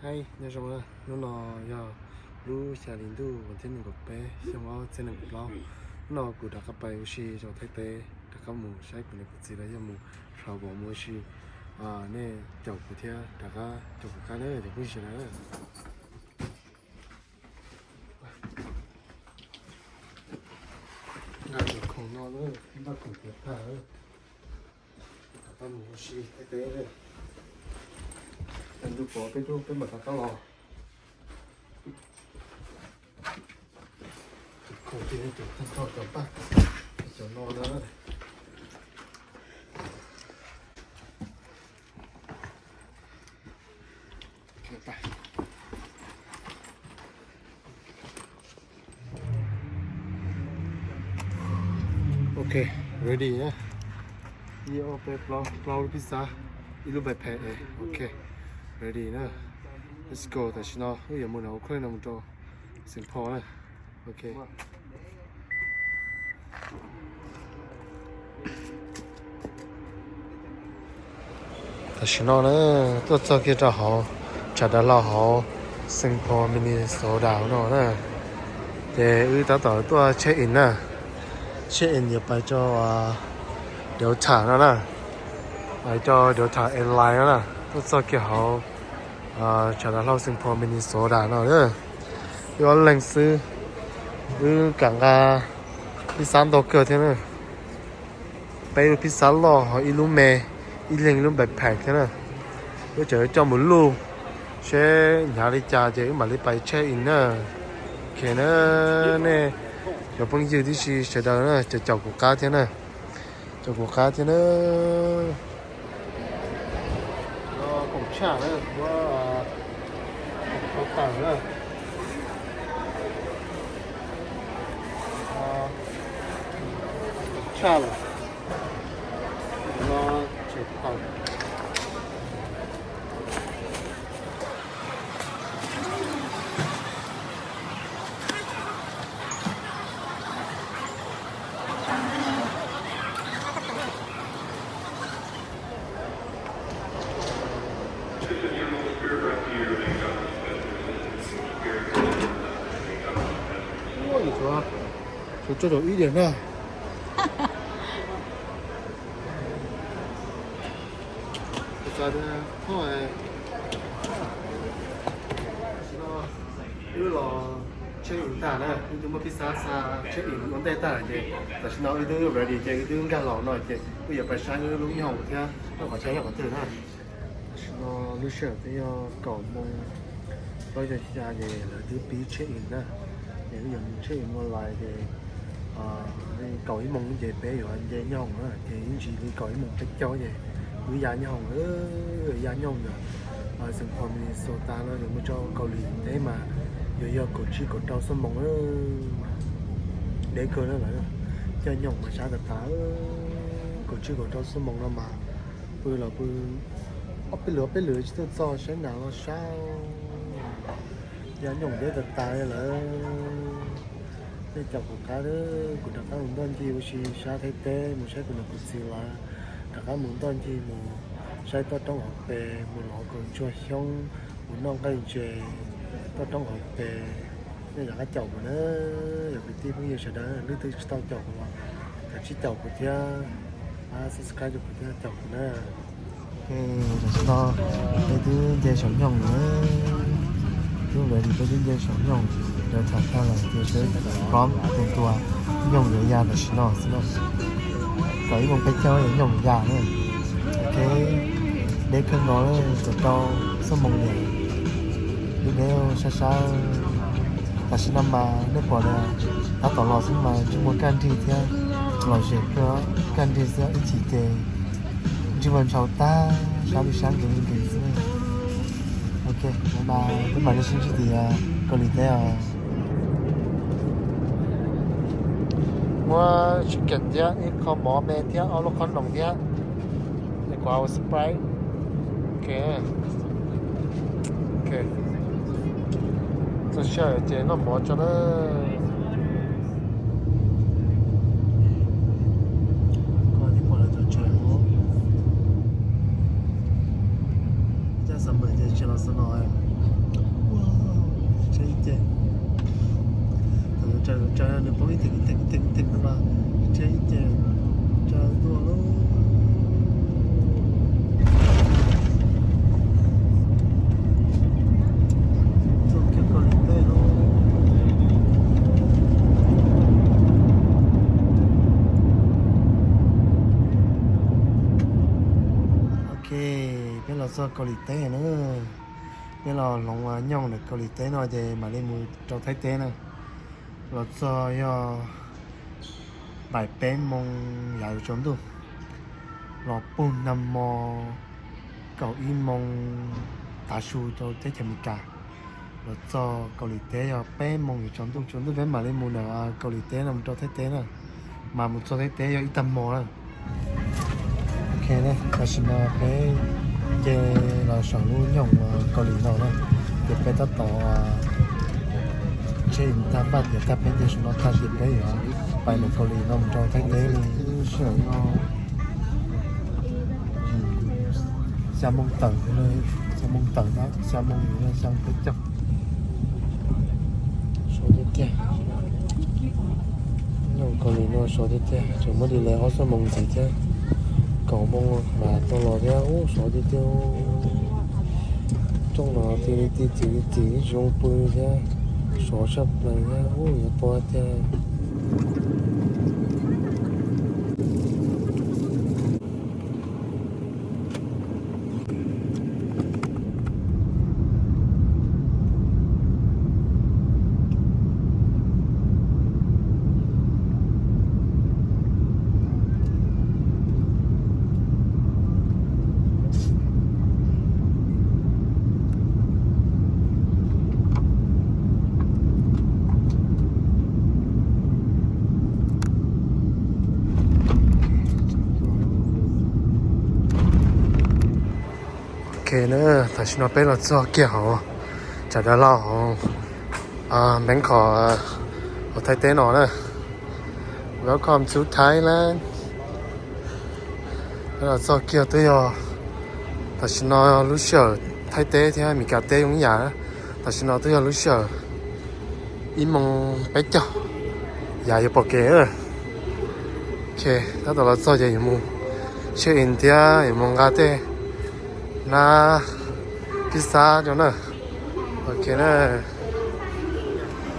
Hais nyob zoo na, hnub no yog lub xya hli ntuj vas thib nees nkaum peb xyoo ob txhiab nees nkaum plaub. Hnub no kuv rov qab pais ua si rau Thaib teb, rov qab mus saib kuv niam kuv txiv los yog mus travel mus ua si. Nej caum kuv thiab rov qab caum kuv qab na cov phooj ywg sawv daws. Nqa tus khoom no, nqa khoom tiav tag, rov qab mus ua si Thaib teb. Ntuj pov peb rub peb mam rov qab los. Tus khoom tiav cov tag nrho cov paj, cov no na. Ok, ready na. Ib ob peb plaub, plaub lub pizza, ib lub backpack. Ok, ready na. Let's go. Tam sim no wb yuav mus nram ua khuaj no mus rau Saint Paul na. Ok. Tam sim no na, tuaj txog kiag rau hauv tshav dav hlau hauv Saint Paul, Minnesota no na. Ces wb tab tom tuaj check in na. Check in yuav pais rau Delta no na, pais rau Delta Airline no na. Tuaj txog kiag hauv tshav dav hlau Saint Paul, Minnesota no. Wb ob leeg xwb, wb kam nqa pizza ntau kawg thiab na. Peb lub pizza loj ho ib lub me, ib leeg ib lub backpack thiab na. Wb tseem coj mus luj seb hnyav li cas ces wb mam li pais check in na. Ok na, nej cov phooj ywg tib si sawv daws na, caum kuv qab thiab na. Caum kuv qab thiab na. Khoom tshaj na, khoom tawm na. Tshaj lawm. No tseem tawm. Ua, yuav tshuav, tshuav tshuav ib diam na. Wb los check in tag na, wb twb muab pizza xa check in ua ntej tag ces tam sim no wb twb ready ces wb twb nkag los no ces wb yuav pais saib wb lub nyob hoom thiab wb qhov chaw nyob qhov twg na. Tam sim no lub sij hawm twb yog kaum moos plaub caug xya ces lawv twb pib check in na. Ces wb yuav mus check in online ces li kaum ib moos ces peb yuav nce nyob hoom na, ces ib ntsis li kaum ib moos peb caug ces wb ya nyob hoom, ya nyob hoom ntawm Saint Paul Minnesota no yuav mus rau Kaus Lim teb mas yuav yog kaum tsib kaum rau xuab moos mas deb kawg na lawm. Coj nyob hoom mas sab tas tas, kaum tsib kaum rau xuab moos no mas pw los pw ob peb lwm ob peb lwm tsis tuaj txog, sab nas los sab, ya nyob hoom deb tas tas li lawm. Nej caum kuv qab, kuv rov qab mus ntoj ncig ua si sab Thaib teb mus saib kuv niam kuv txiv lawv, rov qab mus ntoj ncig mus saib toj roob hauv pes, mus lov kaus ntsuag xyoob, mus noj nqaij ntses toj roob hauv pes. Nej rov qab caum kuv na, yog kwv tij phooj ywg sawv daws leej twg tsis tau caum kuv los kav tsij caum kuv thiab, subscribe rau kuv thiab caum kuv na. Tam sim no peb twb nce saum nyoog lawm, twb ready, peb twb nce saum nyoog, lawv tham tag lawm ces peb poob tus tua nyoog yuav ya tam sim no xwb na. Kaum ib moos peb caug yuav nyoog ya na. Ok, deb kawg nkaus, kaum rau xuab moos lawm, deb deb sab sab. Tam sim no mas nej pom tias tab tom los xwb mas ntsej muag kaj nrig thiab, los zem kawg, kaj nrig xwb, ib chim ces ntsej muag ntshau tag, sab li sab nkees nkees xwb. Ok, bye bye, peb mam li sib ntsib tim Kaus Lim teb os. Muab chicken thiab ib qho mov me thiab ob lub qhob noom thiab. Ces kuv hau Sprite. Ok. Ok. Txog sij hawm ces noj mov tso na. Koj tib pom lawv tseem tshav, caj xav npawm ces tsis los xav no. Tsav nws poob ib teem ib teem ib teem ib teem no mas thiab ib ce tsav tuaj lauj. Tuaj kiag Kaus Lim teb lauj. Ok, peb los txog Kaus Lim teb na. Peb los hloov nyooj ntawm Kaus Lim teb no ces mam li mus rau Thaib teb na. Los txog yog npaim peb moo yav yuav tsaus ntuj, los puag nag hmo kaum ib moo tav su rau teb chaws Amelikas. Los txog Kaus Lim teb yog peb moo yuav tsaus ntuj, tsaus ntuj peb mam li mus ntawm Kaus Lim teb no mus rau Thaib teb na. Mas mus txog Thaib teb yog ib tag hmo na. Ok, tam sim no peb ces los saum lub nyoog Kaus Lim no na, ces peb tab tom tshe tag npaj tias tag peb nce saum no tag ces peb yuav pais ntawm Kaus Lim no mus rau Thaib teb li. Sij hawm no xya moo tawm, xya moo tawm na, xya moo, xya moo peb caug. Sov tiag tiag. Nyob Kaus Lim no sov tiag tiag, tseem muab delay ob xuab moos ntxiv thiab. Kaum moo mas tau los thiab, ub, sov tiag tiag. Rooj los ti li ti txiv li txiv, tsis zoo pw thiab, sov tshaj plaws thiab, ub, yuav tua tiag. Ok na, tam sim no peb los txog kiag hauv tshav dav loj hauv Npeeb Khov hauv Thaib teb no na. Welcome to Thailand. Peb los txog kiag twb yog, tam sim no lub sij hawm Thaib teb thiab Amelikas teb zoo ib yam. Tam sim no twb yog lub sij hawm ib moo peb caug, yav yuav pom kev. Ok, tab tom los txog ces yuav mus check in thiab yuav mus nqa tej nab pizza rau na. Ok na.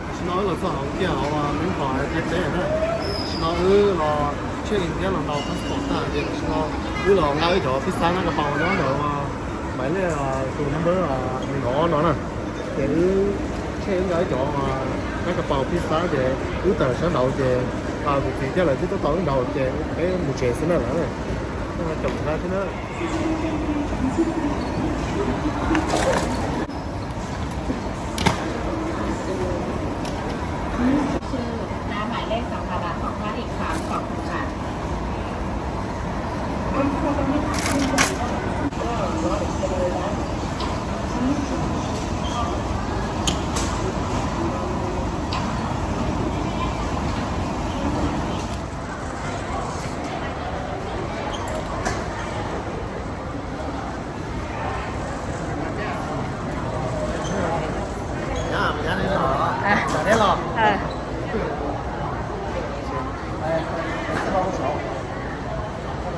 Tam sim no wb los txog hauv kiag hauv Npeeb Khov Thaib teb na. Tam sim no wb los check in thiab los ntaus passport tag ces tam sim no wb los nqa wb cov pizza nab ka paus nyob ntawm Maiv Lej tus number nees nkaum ob no na. Ces wb check wb nqa wb cov nab ka paus pizza ces wb tawm sawv nraud ces kuv txiv thiab lawv twb tab tom wb nraud ces peb mus tsev xwb na lawm. Cov nqa thiab na.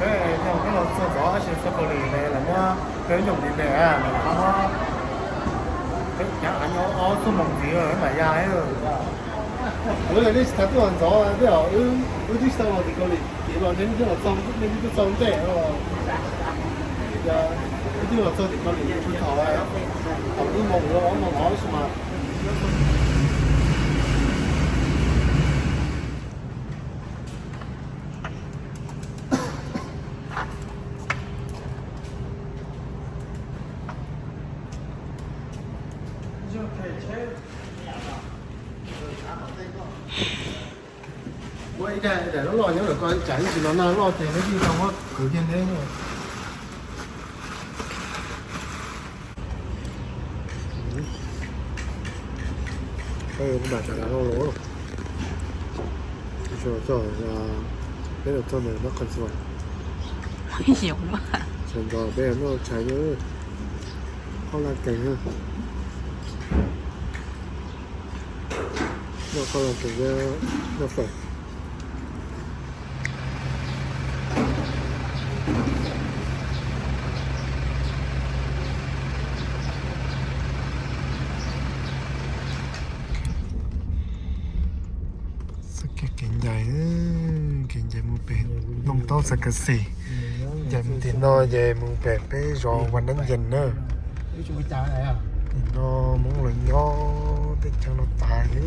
Peb los txog tod tab sis txog Kaus Lim ne lawv muab peb nyob li ne, lawv muab peb cab av nyob ob xuab moos ntxiv mam ya. Wb twb tsis tau tuaj ntxov, wb twb tsis tau los tim Kaus Lim, ces los nej twb los txog, nej twb txog ntej. Wb twb los txog tim Kaus Lim thaum, thaum ib moos los ob moos no tab sis mas Muaj ib daim loj loj nyob ntawm ko, tsam ib ntsis los nag loj ces neb yeej tau muab kwv kiag neb. Peb mam tsav dav loj los, txog, peb los txog ntawm Nab Qhas Ntxuas, sawv ntxov peb noj tshais, qhov laj kees na. Noj koj los tseem noj fawm. Txoj kev, kev ncaim, kev ncaim mus pem Ntooj Taub Xav Kav Xis. Ncaim mus tim no ces mus pem peb zos Vas Nab Yees na. Tim no Hmoob los nyob teb chaws no tas li.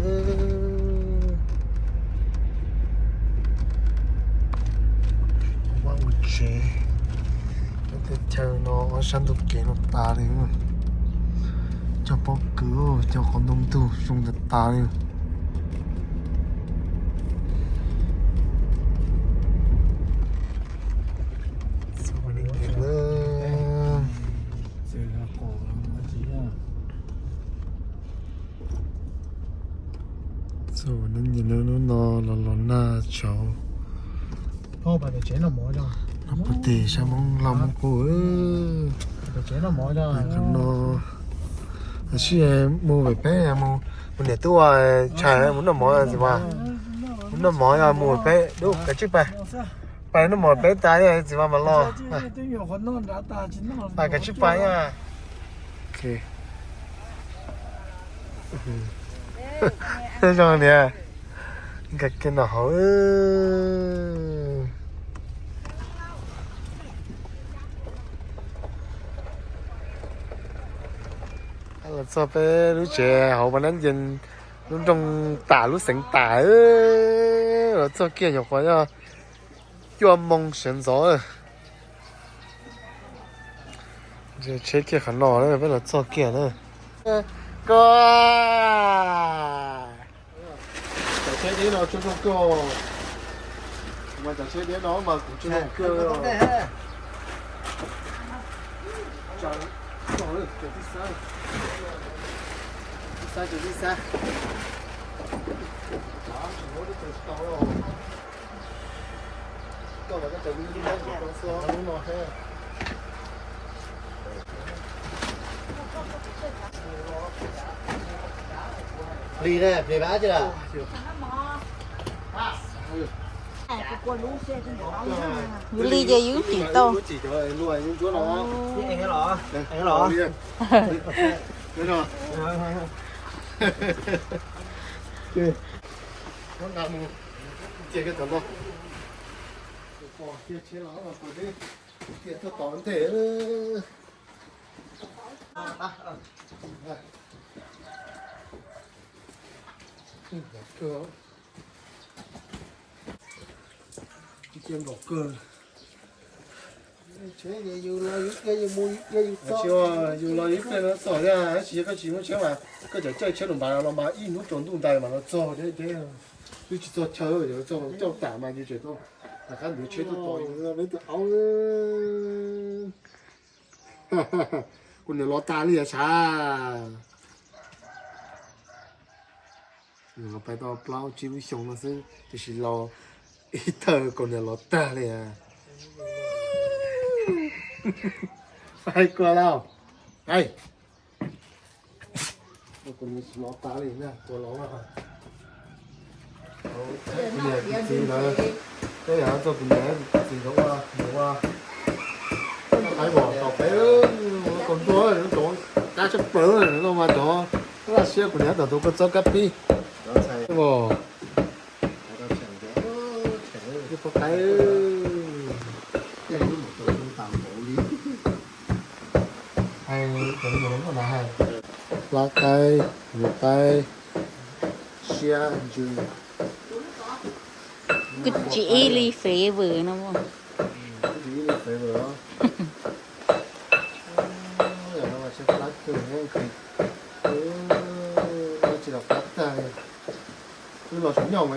Vaj ua tsev, nyob teb chaws no ob sab ntug kev no tas li. Cog pob kws, cog qhov ntoo ntug zoo tas tas li. Txog Vas Nab Yees, hnub no los los nag tshauv. Puag tim sab Hmoob Lauj Hmoob Qub. Qhov no, sib mus pem peb, mus, mus niam tub ua tshais mus noj mov txiv mas. Mus noj mov yog mus pem dub kav tsij pais, pais noj mov peb tas txiv mas mam los. Pais kav tsij pais. Zoo niam, nkag kiag nram hauv. Los txog peb lub tsev hauv Vas Nab Yees, lub nroog tas lub xeev tas. Los txog kiag nyuam qhuav yog cuaj moo sawv ntxov. Tsheb kiag qhov no na, peb los txog kiag na. Koj, cov tsheb deb no tsuas zoo kawg. Mas cov tsheb deb no mas kuv tsuas zoo kawg. Plig ne, plig pab tsi lawm. Yus li ces yus tsim tau. Cia nkaum kawg. Tsis ua, yus los yus pliag no txog thiab, tab sis yog koj tsis muaj tsheb mas koj cov caij tsheb los npaj los mas ib hnub tsaus ntuj ntais mas los txog thiab. Twb tsis txog chaw, yog txog coj tas mas yus tseem tau rov qab ntiav tsheb tuaj tos. Kuv niam los tag li sav. Nws los pais tau plaub tsib lub xyoo no xwb, tiam sis los ib tawg kuv niam los tag li. Pais kua lauj. Kuv niam los tag li na, kuv los. Kuv niam kuv txiv lawv, peb yog txog kuv niam kuv txiv nkawd ua, nkawd ua qaib vos tau peb, ua kaus ntuag, cov kab tshaj plaws no mas cov laj siab kuv niam tau tus kua txob kab pib. Vos, ib qho qaib. Hais, hais, hlab qaib, hlub qaib, siab ntsws. Kuj tsis ib li flavor no. Kuj tsis ib li flavor os. Yam no mas tsis hlab kawg, tsis los qab tag li. Wb los saum nyoog,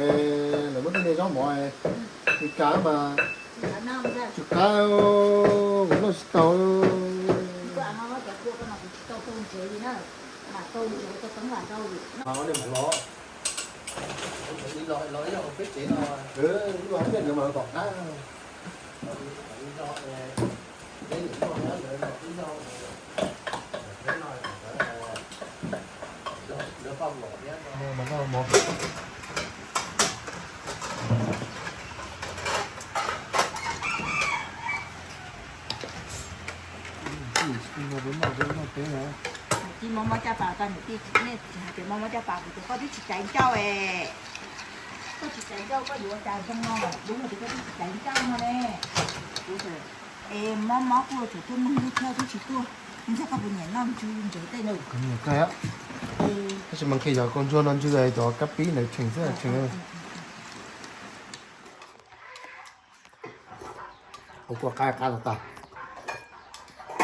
lawv muab tej niag zaub mov li kab mas tsw qab, kuv noj tsis tau. Wb los peb tsev no, wb los peb tsev no mas kom qab. Tsis mob mob caj pas, tau niam tij nej tsis hais tias mob mob caj pas, kuv tias koj twb tsis caiv ncauj es, koj tsis caiv ncauj koj yuav cas zoo no, đúng là tias koj twb tsis caiv ncauj no ne. Es mob mob kuj tsum tuaj mloog lub thiab twb tsis tuaj, ntshai koj puas nyiam noj ntswg ntsev tej nws. Tab sis mas nqhis cov kaus ntsuag no ntswg cov kab pib ntawd tsheem xwb tsheem. Ua kua qab qab los tas.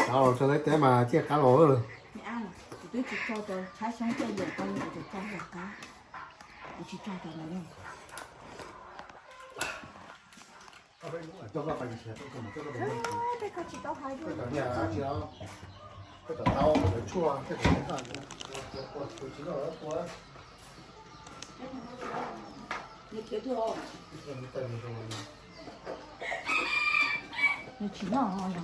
Cov los rau teb teb mas thiaj qab los. Kuv twb tsis tso cov tshab xyoob tej lawm, kuv tsis tso cov qab, kuv tsis tso cov ntawd. Tej koj tsis tau hais, koj cov niag tsis, koj cov taub, koj cov tshuaj, koj cov niag, kuv tsis noj ua. Nws tsis noj os.